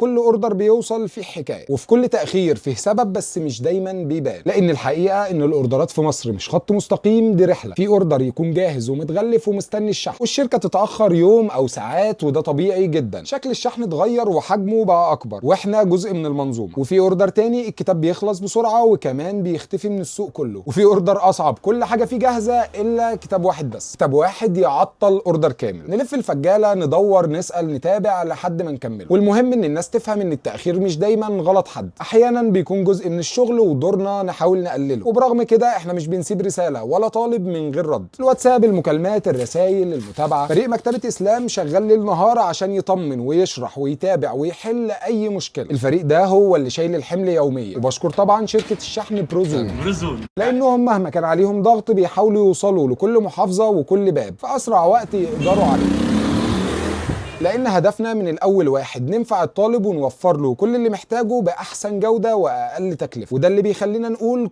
كل order بيوصل فيه حكاية، وفي كل تاخير فيه سبب، بس مش دايما بيبان. لان الحقيقة ان الاوردرات في مصر مش خط مستقيم، دي رحله. في order يكون جاهز ومتغلف ومستني الشحن، والشركة تتاخر يوم او ساعات، وده طبيعي جدا. شكل الشحن اتغير وحجمه بقى اكبر، واحنا جزء من المنظومة. وفي order تاني الكتاب بيخلص بسرعة وكمان بيختفي من السوق كله. وفي order اصعب، كل حاجة فيه جاهزة الا كتاب واحد بس، كتاب واحد يعطل order كامل. نلف الفجاله، ندور، نسال، نتابع لحد ما نكمله. والمهم ان الناس تفهم ان التاخير مش دايما غلط حد، احيانا بيكون جزء من الشغل ودورنا نحاول نقلله. وبرغم كده احنا مش بنسيب رسالة ولا طالب من غير رد. الواتساب، المكالمات، الرسائل، المتابعة. فريق مكتبه اسلام شغال ليل نهار عشان يطمن ويشرح ويتابع ويحل اي مشكلة. الفريق ده هو اللي شايل الحمل يوميا. وبشكر طبعا شركة الشحن بروزون، لانهم مهما كان عليهم ضغط بيحاولوا يوصلوا لكل محافظة وكل باب في اسرع وقت يقدروا عليه. لان هدفنا من الاول واحد، ننفع الطالب ونوفر له كل اللي محتاجه باحسن جوده واقل تكلفة. وده اللي بيخلينا نقول